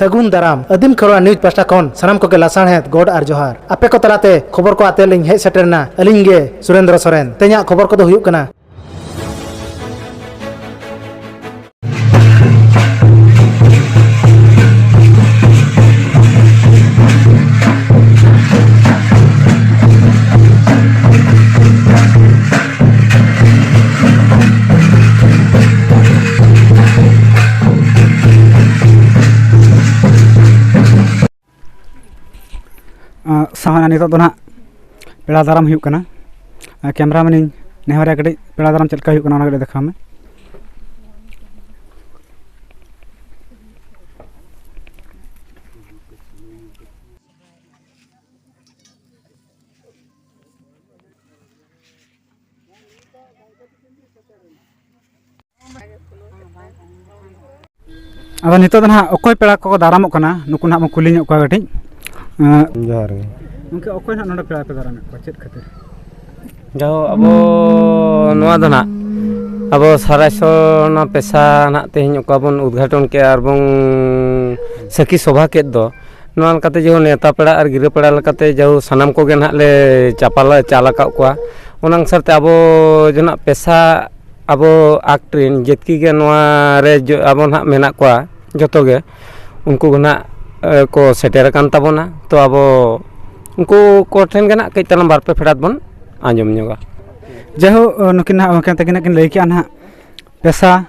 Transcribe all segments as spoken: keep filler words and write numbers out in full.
ᱥᱟᱹᱜᱩᱱ ᱫᱟᱨᱟᱢ᱾ ᱟᱹᱫᱤᱢ ᱠᱷᱮᱨᱣᱟᱲ ᱱᱤᱭᱩᱡᱽ ᱯᱟᱦᱴᱟ ᱠᱷᱚᱱ ᱥᱟᱱᱟᱢ ᱠᱚᱜᱮ ᱞᱟᱥᱟᱲᱦᱮᱫ ᱜᱚᱰ ᱟᱨ ᱡᱚᱦᱟᱨ᱾ ᱟᱯᱮ ᱠᱚ ᱛᱟᱞᱟᱛᱮ ᱠᱷᱚᱵᱚᱨ ᱠᱚ ᱟᱛᱮ ᱞᱤᱧ ᱦᱮᱡ ᱥᱮᱴᱮᱨ ᱮᱱᱟ ᱟᱹᱞᱤᱧ ᱜᱮ ᱥᱩᱨᱮᱱᱫᱨᱚ ᱥᱚᱨᱮᱱ᱾ ᱛᱮᱦᱮᱧᱟᱜ ᱠᱷᱚᱵᱚᱨ ᱠᱚᱫᱚ ᱦᱩᱭᱩᱜ ᱠᱟᱱᱟ᱾ ᱟᱸ, ᱥᱟᱶ ᱱᱤᱛᱚᱜ ᱫᱚ ᱱᱟᱦᱟᱜ ᱯᱮᱲᱟ ᱫᱟᱨᱟᱢ ᱦᱩᱭᱩᱜ ᱠᱟᱱᱟ᱾ ᱟᱨ ᱠᱮᱢᱨᱟ ᱢᱮᱱᱤᱧ ᱱᱮᱦᱚᱨᱮ ᱠᱟᱹᱴᱤᱡ ᱯᱮᱲᱟ ᱫᱟᱨᱟᱢ ᱪᱮᱫ ᱞᱮᱠᱟ ᱦᱩᱭᱩᱜ ᱠᱟᱱᱟ, ᱚᱱᱟ ᱠᱟᱹᱴᱤᱡ ᱫᱮᱠᱷᱟᱣ ᱢᱮ᱾ ᱟᱫᱚ ᱱᱤᱛᱚᱜ ᱫᱚ ᱱᱟᱦᱟᱜ ᱚᱠᱚᱭ ᱯᱮᱲᱟ ᱠᱚᱠᱚ ᱫᱟᱨᱟᱢᱚᱜ ᱠᱟᱱᱟ, ᱱᱩᱠᱩ ᱱᱟᱦᱟᱜ ᱵᱚᱱ ᱠᱩᱞᱤ ᱧᱚᱜ ᱠᱚᱣᱟ ᱠᱟᱹᱴᱤᱡ᱾ ᱮᱸ, ᱡᱚᱦᱟᱨ ᱜᱮ᱾ ᱜᱚᱢᱠᱮ, ᱚᱠᱚᱭ ᱱᱟᱦᱟᱜ ᱱᱚᱰᱮ ᱯᱮᱲᱟ ᱯᱮ ᱫᱟᱨᱟᱢᱮᱫ ᱠᱚᱣᱟ, ᱪᱮᱫ ᱠᱷᱟᱹᱛᱤᱨ? ᱡᱟᱦᱳ, ᱟᱵᱚ ᱱᱚᱣᱟ ᱫᱚ ᱱᱟᱦᱟᱜ ᱟᱵᱚ ᱥᱟᱨᱟᱭ ᱥᱚᱨᱱᱟ ᱯᱮᱥᱟ ᱱᱟᱦᱟᱜ ᱛᱮᱦᱮᱧ ᱚᱠᱟ ᱵᱚᱱ ᱩᱫᱽᱜᱷᱟᱴᱚᱱ ᱠᱮᱫᱼᱟ ᱟᱨ ᱵᱚᱱ ᱥᱟᱹᱠᱷᱤ ᱥᱚᱵᱷᱟ ᱠᱮᱫ ᱫᱚ, ᱱᱚᱣᱟ ᱞᱮᱠᱟᱛᱮ ᱡᱟᱦᱳ ᱱᱮᱣᱛᱟ ᱯᱮᱲᱟ ᱟᱨ ᱜᱤᱨᱟᱹ ᱯᱮᱲᱟ ᱞᱮᱠᱟᱛᱮ ᱡᱟᱦᱳ ᱥᱟᱱᱟᱢ ᱠᱚᱜᱮ ᱱᱟᱦᱟᱜ ᱞᱮ ᱪᱟᱯᱟᱞ ᱪᱟᱞ ᱟᱠᱟᱫ ᱠᱚᱣᱟ᱾ ᱚᱱᱟ ᱚᱱᱩᱥᱟᱨ ᱛᱮ ᱟᱵᱚ ᱡᱟᱦᱟᱱᱟᱜ ᱯᱮᱥᱟ ᱟᱵᱚ ᱟᱠᱴ ᱨᱮᱱ ᱡᱮᱛᱠᱤ ᱜᱮ ᱱᱚᱣᱟ ᱨᱮ ᱡᱚ-, ᱟᱵᱚ ᱱᱟᱦᱟᱜ ᱢᱮᱱᱟᱜ ᱠᱚᱣᱟ ᱡᱚᱛᱚ ᱜᱮ, ᱩᱱᱠᱩ ᱜᱮ ᱱᱟᱦᱟᱜ, ᱮ, ᱠᱚ ᱥᱮᱴᱮᱨ ᱟᱠᱟᱱ ᱛᱟᱵᱚᱱᱟ᱾ ᱛᱚ ᱟᱵᱚ ᱩᱱᱠᱩ ᱠᱚ ᱴᱷᱮᱱ ᱜᱮ ᱱᱟᱦᱟᱜ ᱠᱟᱹᱡ ᱛᱟᱞᱟᱝ ᱵᱟᱨ ᱯᱮ ᱯᱷᱮᱰᱟᱛ ᱵᱚᱱ ᱟᱸᱡᱚᱢ ᱧᱚᱜᱟ᱾ ᱡᱟᱭᱦᱳᱠ, ᱱᱩᱠᱤᱱ ᱱᱟᱦᱟᱜ ᱜᱚᱢᱠᱮ ᱛᱟᱹᱠᱤᱱ ᱱᱟᱦᱟᱜ ᱠᱤᱱ ᱞᱟᱹᱭ ᱠᱮᱜᱼᱟ ᱱᱟᱦᱟᱜ ᱯᱮᱥᱟ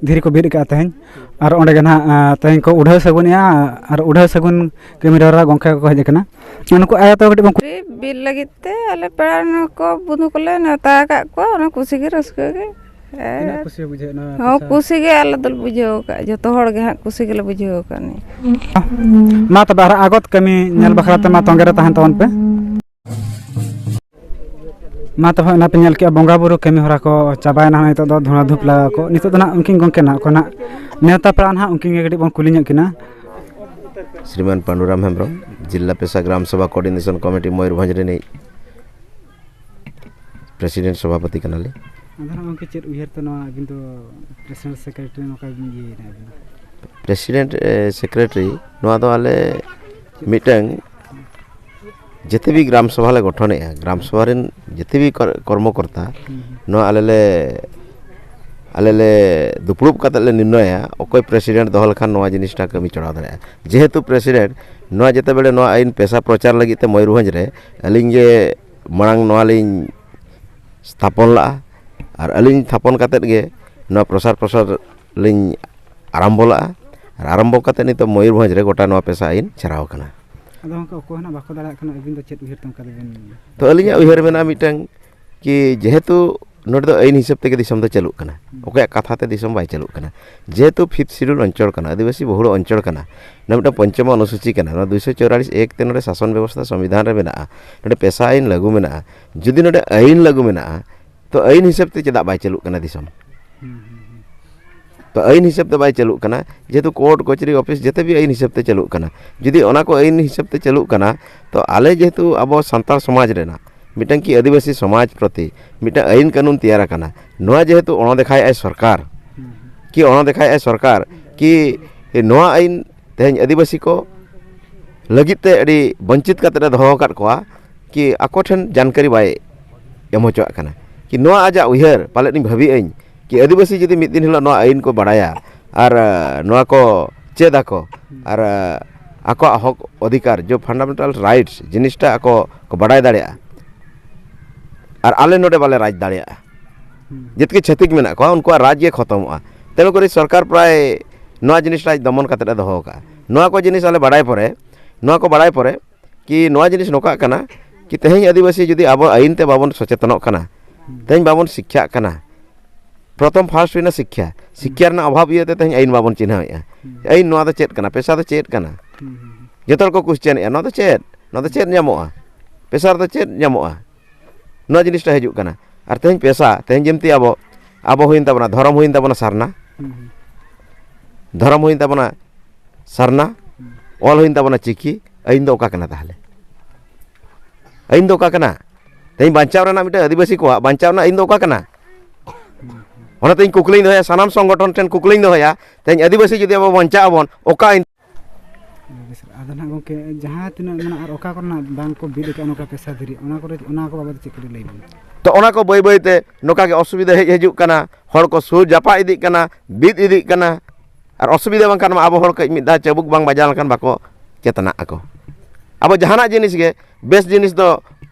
ᱫᱷᱤᱨᱤ ᱠᱚ ᱵᱤᱫ ᱟᱠᱟᱫᱼᱟ ᱛᱮᱦᱮᱧ, ᱟᱨ ᱚᱸᱰᱮ ᱜᱮ ᱱᱟᱦᱟᱜ, ᱮ, ᱛᱮᱦᱮᱧ ᱠᱚ ᱩᱰᱷᱟᱹᱣ ᱥᱟᱹᱜᱩᱱᱮᱜᱼᱟ, ᱟᱨ ᱩᱰᱷᱟᱹᱣ ᱥᱟᱹᱜᱩᱱ ᱠᱟᱹᱢᱤ ᱦᱚᱨᱟ ᱜᱚᱢᱠᱮ ᱠᱚᱠᱚ ᱦᱮᱡ ᱟᱠᱟᱱᱟ᱾ ᱱᱩᱠᱩ ᱟᱭᱳ ᱛᱟᱠᱚ ᱠᱟᱹᱴᱤᱡ ᱵᱚᱱ ᱠᱩ- ᱵᱤ-, ᱵᱤᱞ ᱞᱟᱹᱜᱤᱫ ᱛᱮ ᱟᱞᱮ ᱯᱮᱲᱟ ᱱᱩᱠᱩ ᱵᱚᱱᱫᱷᱩ ᱠᱚᱞᱮ ᱱᱮᱣᱛᱟ ᱟᱠᱟᱫ ᱠᱚᱣᱟ, ᱚᱱᱟ ᱠᱩᱥᱤ ᱜᱮ ᱨᱟᱹᱥᱠᱟᱹ ᱜᱮ᱾ ᱛᱤᱱᱟᱹᱜ ᱠᱩᱥᱤ ᱵᱩᱡᱷᱟᱹᱣ ᱮᱱᱟ ᱦᱚᱸ, ᱯᱮᱥᱟ? ᱠᱩᱥᱤ ᱜᱮ ᱟᱞᱮ ᱫᱚᱞᱮ ᱵᱩᱡᱷᱟᱹᱣ ᱟᱠᱟᱫᱼᱟ, ᱡᱚᱛᱚ ᱦᱚᱲ ᱜᱮ ᱦᱟᱸᱜ ᱠᱩᱥᱤ ᱜᱮᱞᱮ ᱵᱩᱡᱷᱟᱹᱣ ᱟᱠᱟᱫ ᱱᱤᱭᱟᱹ᱾ ᱢᱟ ᱛᱚᱵᱮ ᱟᱨ ᱟᱜᱚᱛ ᱠᱟᱹᱢᱤ ᱧᱮᱞ ᱵᱟᱠᱷᱨᱟ ᱛᱮ ᱢᱟ ᱛᱚᱸᱜᱮ ᱨᱮ ᱛᱟᱦᱮᱱ ᱛᱟᱵᱚᱱ ᱯᱮ᱾ ᱢᱟ ᱛᱚᱵᱮ ᱚᱱᱟ ᱯᱮ ᱧᱮᱞ ᱠᱮᱜᱼᱟ, ᱵᱚᱸᱜᱟ ᱵᱩᱨᱩ ᱠᱟᱹᱢᱤ ᱦᱚᱨᱟ ᱠᱚ ᱪᱟᱵᱟᱭᱮᱱᱟ, ᱱᱤᱛᱚᱜ ᱫᱚ ᱫᱷᱩᱬᱟ ᱫᱷᱩᱯ ᱞᱟᱜᱟᱣ ᱠᱚ᱾ ᱱᱤᱛᱚᱜ ᱫᱚ ᱱᱟᱦᱟᱜ ᱩᱱᱠᱤᱱ ᱜᱚᱢᱠᱮ ᱱᱟᱦᱟᱜ ᱠᱚ ᱱᱟᱦᱟᱜ ᱱᱮᱣᱛᱟ ᱯᱮᱲᱟ ᱱᱟᱦᱟᱜ ᱩᱱᱠᱤᱱ ᱜᱮ ᱠᱟᱹᱴᱤᱡ ᱵᱚᱱ ᱠᱩᱞᱤ ᱧᱚᱜ ᱠᱤᱱᱟ᱾ ᱥᱨᱤᱢᱟᱱ ᱯᱟᱱᱰᱩᱨᱟᱢ ᱦᱮᱢᱵᱨᱚᱢ, ᱡᱤᱞᱞᱟ ᱯᱮᱥᱟ ᱜᱨᱟᱢ ᱥᱚᱵᱷᱟ ᱠᱳᱚᱨᱰᱤᱱᱮᱥᱚᱱ ᱠᱚᱢᱤᱴᱤ ᱢᱚᱭᱩᱨᱵᱷᱚᱸᱡᱽ ᱨᱤᱱᱤᱡ ᱯᱨᱮᱥᱤᱰᱮᱱᱴ ᱥᱚᱵᱷᱟᱯᱚᱛᱤ ᱠᱟᱱᱟᱞᱤᱧ᱾ ᱟᱫᱚ ᱱᱟᱦᱟᱜ ᱜᱚᱢᱠᱮ, ᱪᱮᱫ ᱩᱭᱦᱟᱹᱨ ᱛᱮ ᱱᱚᱣᱟ ᱟᱹᱵᱤᱱ ᱫᱚ ᱯᱨᱮᱥᱤᱰᱮᱱᱴ ᱥᱮᱠᱨᱮᱴᱟᱨᱤ ᱱᱚᱝᱠᱟ ᱵᱤᱱ ᱤᱭᱟᱹᱭᱮᱱᱟ ᱟᱹᱵᱤᱱ ᱫᱚ? ᱯᱨᱮᱥᱤᱰᱮᱱᱴ, ᱮ, ᱥᱮᱠᱨᱮᱴᱟᱨᱤ, ᱱᱚᱣᱟ ᱫᱚ ᱟᱞᱮ ᱢᱤᱫᱴᱟᱝ ᱡᱮᱛᱮ ᱵᱤ ᱜᱨᱟᱢ ᱥᱚᱵᱷᱟ ᱞᱮ ᱜᱚᱴᱷᱚᱱᱮᱜᱼᱟ, ᱜᱨᱟᱢ ᱥᱚᱵᱷᱟ ᱨᱮᱱ ᱡᱮᱛᱮ ᱵᱤ ᱠᱚᱨ-, ᱠᱚᱨᱢᱚᱠᱚᱨᱛᱟ ᱱᱚᱣᱟ ᱟᱞᱮ ᱞᱮ, ᱟᱞᱮ ᱞᱮ ᱫᱩᱯᱲᱩᱵ ᱠᱟᱛᱮ ᱞᱮ ᱱᱤᱨᱱᱚᱭᱟ, ᱚᱠᱚᱭ ᱯᱨᱮᱥᱤᱰᱮᱱᱴ ᱫᱚᱦᱚ ᱞᱮᱠᱷᱟᱱ ᱱᱚᱣᱟ ᱡᱤᱱᱤᱥᱴᱟ ᱠᱟᱹᱢᱤ ᱪᱟᱞᱟᱣ ᱫᱟᱲᱮᱭᱟᱜᱼᱟ᱾ ᱡᱮᱦᱮᱛᱩ ᱯᱨᱮᱥᱤᱰᱮᱱᱴ ᱱᱚᱣᱟ ᱡᱮᱛᱮ ᱵᱮᱲᱮ ᱱᱚᱣᱟ ᱟᱹᱭᱤᱱ ᱯᱮᱥᱟ ᱯᱨᱚᱪᱟᱨ ᱞᱟᱹᱜᱤᱫ ᱛᱮ ᱢᱚᱭᱩᱨᱵᱷᱚᱸᱡᱽ ᱨᱮ ᱟᱹᱞᱤᱧ ᱜᱮ ᱢᱟᱲᱟᱝ ᱱᱚᱣᱟ ᱞᱤᱧ ᱛᱷᱟᱯᱚᱱ ᱞᱟᱜᱼᱟ᱾ ᱟᱨ ᱟᱹᱞᱤᱧ ᱛᱷᱟᱯᱚᱱ ᱠᱟᱛᱮᱫ ᱜᱮ ᱱᱚᱣᱟ ᱯᱨᱚᱥᱟᱨ ᱯᱨᱚᱥᱟᱨ ᱞᱤᱧ ᱟᱨᱟᱢᱵᱚ ᱞᱟᱜᱼᱟ᱾ ᱟᱨ ᱟᱨᱟᱢᱵᱚ ᱠᱟᱛᱮᱫ ᱱᱤᱛᱚᱜ ᱢᱚᱭᱩᱨᱵᱷᱚᱸᱡᱽ ᱨᱮ ᱜᱚᱴᱟ ᱱᱚᱣᱟ ᱯᱮᱥᱟ ᱟᱹᱭᱤᱱ ᱪᱷᱟᱨᱟᱣ ᱟᱠᱟᱱᱟ᱾ ᱟᱫᱚ ᱜᱚᱢᱠᱮ, ᱚᱠᱚᱭ ᱦᱚᱸ ᱱᱟᱜ ᱵᱟᱠᱚ ᱫᱟᱲᱮᱭᱟᱜ ᱠᱟᱱᱟ, ᱟᱹᱵᱤᱱ ᱫᱚ ᱪᱮᱫ ᱩᱭᱦᱟᱹᱨ ᱛᱮ ᱚᱱᱠᱟ ᱫᱚᱵᱤᱱ? ᱛᱚ, ᱟᱹᱞᱤᱧᱟᱜ ᱩᱭᱦᱟᱹᱨ ᱢᱮᱱᱟᱜᱼᱟ ᱢᱤᱫᱴᱟᱝ, ᱠᱤ ᱡᱮᱦᱮᱛᱩ ᱱᱚᱰᱮ ᱫᱚ ᱟᱹᱭᱤᱱ ᱦᱤᱥᱟᱹᱵ ᱛᱮᱜᱮ ᱫᱤᱥᱚᱢ ᱫᱚ ᱪᱟᱹᱞᱩᱜ ᱠᱟᱱᱟ, ᱚᱠᱚᱭᱟᱜ ᱠᱟᱛᱷᱟ ᱛᱮ ᱫᱤᱥᱚᱢ ᱵᱟᱭ ᱪᱟᱹᱞᱩᱜ ᱠᱟᱱᱟ᱾ ᱡᱮᱦᱮᱛᱩ ᱯᱷᱤᱯᱛᱷ ᱥᱤᱰᱩᱞ ᱚᱧᱪᱚᱞ ᱠᱟᱱᱟ, ᱟᱹᱫᱤᱵᱟᱹᱥᱤ ᱵᱚᱦᱩᱞ ᱚᱧᱪᱚᱞ ᱠᱟᱱᱟ, ᱱᱚᱣᱟ ᱢᱤᱫᱴᱟᱝ ᱯᱚᱧᱪᱚᱢ ᱚᱱᱩᱥᱩᱪᱤ ᱠᱟᱱᱟ, ᱱᱚᱣᱟ ᱫᱩᱭᱥᱚ ᱪᱚᱣᱨᱟᱞᱤᱥ ᱮᱠ ᱛᱮ ᱱᱚᱰᱮ ᱥᱟᱥᱚᱱ ᱵᱮᱵᱚᱥᱛᱷᱟ ᱥᱚᱝᱵᱤᱫᱷᱟᱱ ᱨᱮ ᱢᱮᱱᱟᱜᱼᱟ, ᱱᱚᱰᱮ ᱯᱮᱥᱟ ᱟᱹᱭᱤᱱ ᱞᱟᱹᱜᱩ ᱢᱮᱱᱟᱜᱼᱟ᱾ ᱡᱩᱫᱤ ᱱᱚᱰᱮ ᱟᱹᱭᱤᱱ ᱞᱟᱹᱜᱩ ᱢᱮᱱᱟᱜᱼᱟ, ᱛᱚ ᱟᱹᱭᱤᱱ ᱦᱤᱥᱟᱹᱵ ᱛᱮ ᱪᱮᱫᱟᱜ ᱵᱟᱭ ᱪᱟᱹᱞᱩᱜ ᱠᱟᱱᱟ ᱫᱤᱥᱚᱢ? ᱛᱚ ᱟᱹᱭᱤᱱ ᱦᱤᱥᱟᱹᱵ ᱛᱮ ᱵᱟᱭ ᱪᱟᱹᱞᱩᱜ ᱠᱟᱱᱟ, ᱡᱮᱦᱮᱛᱩ ᱠᱳᱨᱴ ᱠᱚᱪᱟᱹᱨᱤ ᱚᱯᱷᱤᱥ ᱡᱮᱛᱮ ᱜᱮ ᱟᱹᱭᱤᱱ ᱦᱤᱥᱟᱹᱵ ᱛᱮ ᱪᱟᱹᱞᱩᱜ ᱠᱟᱱᱟ᱾ ᱡᱩᱫᱤ ᱚᱱᱟ ᱠᱚ ᱟᱹᱭᱤᱱ ᱦᱤᱥᱟᱹᱵ ᱛᱮ ᱪᱟᱹᱞᱩᱜ ᱠᱟᱱᱟ, ᱛᱚ ᱟᱞᱮ ᱡᱮᱦᱮᱛᱩ ᱟᱵᱚ ᱥᱟᱱᱛᱟᱲ ᱥᱚᱢᱟᱡᱽ ᱨᱮᱱᱟᱜ ᱢᱤᱫᱴᱟᱝ ᱠᱤ ᱟᱹᱫᱤᱵᱟᱹᱥᱤ ᱥᱚᱢᱟᱡᱽ ᱯᱨᱚᱛᱤ ᱢᱤᱫᱴᱟᱝ ᱟᱹᱭᱤᱱ ᱠᱟᱹᱱᱩᱱ ᱛᱮᱭᱟᱨ ᱟᱠᱟᱱᱟ, ᱱᱚᱣᱟ ᱡᱮᱦᱮᱛᱩ ᱚᱱᱚ ᱫᱮᱠᱷᱟᱭᱮᱫᱼᱟᱭ ᱥᱚᱨᱠᱟᱨ, ᱠᱤ ᱚᱱᱚ ᱫᱮᱠᱷᱟᱭᱮᱫᱼᱟᱭ ᱥᱚᱨᱠᱟᱨ ᱠᱤ ᱱᱚᱣᱟ ᱟᱹᱭᱤᱱ ᱛᱮᱦᱮᱧ ᱟᱹᱫᱤᱵᱟᱹᱥᱤ ᱠᱚ ᱞᱟᱹᱜᱤᱫ ᱛᱮ ᱟᱹᱰᱤ ᱵᱚᱧᱪᱤᱛ ᱠᱟᱛᱮᱫ ᱮ ᱫᱚᱦᱚ ᱟᱠᱟᱫ ᱠᱚᱣᱟ, ᱠᱤ ᱟᱠᱚ ᱴᱷᱮᱱ ᱡᱟᱱᱠᱟᱨᱤ ᱵᱟᱭ ᱮᱢ ᱦᱚᱪᱚᱣᱟᱜ ᱠᱟᱱᱟ, ᱠᱤ ᱱᱚᱣᱟ ᱟᱡᱟᱜ ᱩᱭᱦᱟᱹᱨ ᱯᱟᱞᱮᱫ ᱤᱧ ᱵᱷᱟᱹᱵᱤᱭᱟᱹᱧ ᱠᱤ ᱟᱹᱫᱤᱵᱟᱹᱥᱤ ᱡᱩᱫᱤ ᱢᱤᱫ ᱫᱤᱱ ᱦᱤᱞᱳᱜ ᱱᱚᱣᱟ ᱟᱹᱭᱤᱱ ᱠᱚ ᱵᱟᱲᱟᱭᱟ ᱟᱨ, ᱟ, ᱱᱚᱣᱟ ᱠᱚ ᱪᱮᱫ ᱟᱠᱚ ᱟᱨ, ᱟ, ᱟᱠᱚᱣᱟᱜ ᱦᱚᱠ ᱚᱫᱷᱤᱠᱟᱨ ᱡᱮ ᱯᱷᱟᱱᱰᱟᱢᱮᱱᱴᱟᱞ ᱨᱟᱭᱤᱴᱥ ᱡᱤᱱᱤᱥᱴᱟ ᱟᱠᱚ ᱠᱚ ᱵᱟᱰᱟᱭ ᱫᱟᱲᱮᱭᱟᱜᱼᱟ ᱟᱨ ᱟᱞᱮ ᱱᱚᱰᱮ ᱵᱟᱞᱮ ᱨᱟᱡᱽ ᱫᱟᱲᱮᱭᱟᱜᱼᱟ, ᱡᱮᱛᱠᱮ ᱪᱷᱟᱹᱛᱤᱠ ᱢᱮᱱᱟᱜ ᱠᱚᱣᱟ ᱩᱱᱠᱩᱣᱟᱜ ᱨᱟᱡᱽ ᱜᱮ ᱠᱷᱚᱛᱚᱢᱚᱜᱼᱟ᱾ ᱛᱮᱱᱩ ᱠᱚᱨᱮ ᱥᱚᱨᱠᱟᱨ ᱯᱨᱟᱭ ᱱᱚᱣᱟ ᱡᱤᱱᱤᱥᱴᱟ ᱫᱚᱢᱚᱱ ᱠᱟᱛᱮᱫ ᱮ ᱫᱚᱦᱚ ᱟᱠᱟᱫᱼᱟ᱾ ᱱᱚᱣᱟ ᱠᱚ ᱡᱤᱱᱤᱥ ᱟᱞᱮ ᱵᱟᱲᱟᱭ ᱯᱚᱨᱮ, ᱱᱚᱣᱟ ᱠᱚ ᱵᱟᱲᱟᱭ ᱯᱚᱨᱮ ᱠᱤ ᱱᱚᱣᱟ ᱡᱤᱱᱤᱥ ᱱᱚᱝᱠᱟᱜ ᱠᱟᱱᱟ ᱠᱤ ᱛᱮᱦᱮᱧ ᱟᱹᱫᱤᱵᱟᱹᱥᱤ ᱡᱩᱫᱤ ᱟᱵᱚ ᱟᱹᱭᱤᱱ ᱛᱮ ᱵᱟᱵᱚᱱ ᱥᱚᱪᱮᱛᱚᱱᱚᱜ ᱠᱟᱱᱟ, ᱛᱮᱦᱮᱧ ᱵᱟᱵᱚᱱ ᱥᱤᱠᱠᱷᱟᱜ ᱠᱟᱱᱟ, ᱯᱨᱚᱛᱷᱚᱢ ᱯᱷᱟᱥᱴ ᱦᱩᱭᱱᱟ ᱥᱤᱠᱠᱷᱟ, ᱥᱤᱠᱠᱷᱟ ᱨᱮᱱᱟᱜ ᱚᱵᱷᱟᱵᱽ ᱤᱭᱟᱹᱛᱮ ᱛᱮᱦᱮᱧ ᱟᱹᱭᱤᱱ ᱵᱟᱵᱚᱱ ᱪᱤᱱᱦᱟᱹᱣᱮᱫᱼᱟ᱾ ᱟᱹᱭᱤᱱ ᱱᱚᱣᱟ ᱫᱚ ᱪᱮᱫ ᱠᱟᱱᱟ, ᱯᱮᱥᱟ ᱫᱚ ᱪᱮᱫ ᱠᱟᱱᱟ? ᱡᱚᱛᱚ ᱦᱚᱲ ᱠᱚ ᱠᱩᱥᱪᱮᱱᱮᱫᱼᱟ, ᱱᱚᱣᱟ ᱫᱚ ᱪᱮᱫ, ᱱᱚᱣᱟ ᱫᱚ ᱪᱮᱫ ᱧᱟᱢᱚᱜᱼᱟ, ᱯᱮᱥᱟ ᱨᱮᱫᱚ ᱪᱮᱫ ᱧᱟᱢᱚᱜᱼᱟ? ᱱᱚᱣᱟ ᱡᱤᱱᱤᱥᱴᱟ ᱦᱤᱡᱩᱜ ᱠᱟᱱᱟ᱾ ᱟᱨ ᱛᱮᱦᱮᱧ ᱯᱮᱥᱟ, ᱛᱮᱦᱮᱧ ᱡᱮᱢᱛᱤ ᱟᱵᱚ, ᱟᱵᱚ ᱦᱩᱭᱮᱱ ᱛᱟᱵᱚᱱᱟ, ᱫᱷᱚᱨᱚᱢ ᱦᱩᱭᱮᱱ ᱛᱟᱵᱚᱱᱟ ᱥᱟᱨᱱᱟ, ᱫᱷᱚᱨᱚᱢ ᱦᱩᱭᱮᱱ ᱛᱟᱵᱚᱱᱟ ᱥᱟᱨᱱᱟ, ᱚᱞ ᱦᱩᱭᱮᱱ ᱛᱟᱵᱚᱱᱟ ᱪᱤᱠᱤ, ᱟᱹᱭᱤᱱ ᱫᱚ ᱚᱠᱟ ᱠᱟᱱᱟ ᱛᱟᱦᱚᱞᱮ? ᱟᱹᱭᱤᱱ ᱫᱚ ᱚᱠᱟ ᱠᱟᱱᱟ? ᱛᱮᱦᱮᱧ ᱵᱟᱧᱪᱟᱣ ᱨᱮᱱᱟᱜ ᱢᱤᱫᱴᱮᱱ ᱟᱹᱫᱤᱵᱟᱹᱥᱤ ᱠᱚᱣᱟᱜ ᱵᱟᱧᱪᱟᱣ ᱨᱮᱱᱟᱜ ᱟᱹᱭᱤᱱ ᱫᱚ ᱚᱠᱟ ᱠᱟᱱᱟ? ᱚᱱᱟᱛᱮ ᱤᱧ ᱠᱩᱠᱞᱤᱧ ᱫᱚᱦᱚᱭᱟ, ᱥᱟᱱᱟᱢ ᱥᱚᱝᱜᱚᱴᱷᱚᱱ ᱴᱷᱮᱱ ᱠᱩᱠᱞᱤᱧ ᱫᱚᱦᱚᱭᱟ, ᱛᱮᱦᱮᱧ ᱟᱹᱫᱤᱵᱟᱹᱥᱤ ᱡᱩᱫᱤ ᱟᱵᱚ ᱵᱟᱧᱪᱟᱜ ᱟᱵᱚᱱ, ᱚᱠᱟ ᱟᱹᱭᱤᱱ ᱟᱫᱚ ᱱᱟᱦᱟᱜ ᱜᱚᱢᱠᱮ, ᱡᱟᱦᱟᱸ ᱛᱤᱱᱟᱹᱜ ᱢᱮᱱᱟᱜᱼᱟ, ᱟᱨ ᱚᱠᱟ ᱠᱚᱨᱮᱱᱟᱜ ᱵᱟᱝ ᱠᱚ ᱵᱤᱫ ᱟᱠᱟᱫᱼᱟ ᱱᱚᱝᱠᱟ ᱯᱮᱥᱟ ᱫᱷᱤᱨᱤ, ᱚᱱᱟ ᱠᱚᱨᱮ, ᱚᱱᱟ ᱠᱚ ᱵᱟᱵᱚᱫ ᱪᱮᱫ ᱠᱚ ᱞᱟᱹᱭ ᱵᱚᱱᱟ? ᱛᱚ, ᱚᱱᱟ ᱠᱚ ᱵᱟᱹᱭ ᱵᱟᱹᱭ ᱛᱮ ᱱᱚᱝᱠᱟ ᱜᱮ ᱚᱥᱩᱵᱤᱫᱷᱟ ᱦᱮᱡ ᱦᱤᱡᱩᱜ ᱠᱟᱱᱟ, ᱦᱚᱲ ᱠᱚ ᱥᱩᱨ ᱡᱟᱯᱟᱜ ᱤᱫᱤᱜ ᱠᱟᱱᱟ, ᱵᱤᱫ ᱤᱫᱤᱜ ᱠᱟᱱᱟ᱾ ᱟᱨ ᱚᱥᱩᱵᱤᱫᱷᱟ ᱵᱟᱝᱠᱷᱟᱱ ᱢᱟ ᱟᱵᱚ ᱦᱚᱲ ᱠᱟᱹᱡ ᱢᱤᱫ ᱫᱷᱟᱣ ᱪᱟᱹᱵᱩᱠ ᱵᱟᱝ ᱵᱟᱡᱟᱣ ᱞᱮᱱᱠᱷᱟᱱ ᱵᱟᱠᱚ ᱪᱮᱛᱱᱟᱜ ᱟᱠᱚ᱾ ᱟᱵᱚ ᱡᱟᱦᱟᱱᱟᱜ ᱡᱤᱱᱤᱥ ᱜᱮ, ᱵᱮᱥ ᱡᱤᱱᱤᱥ ᱫᱚ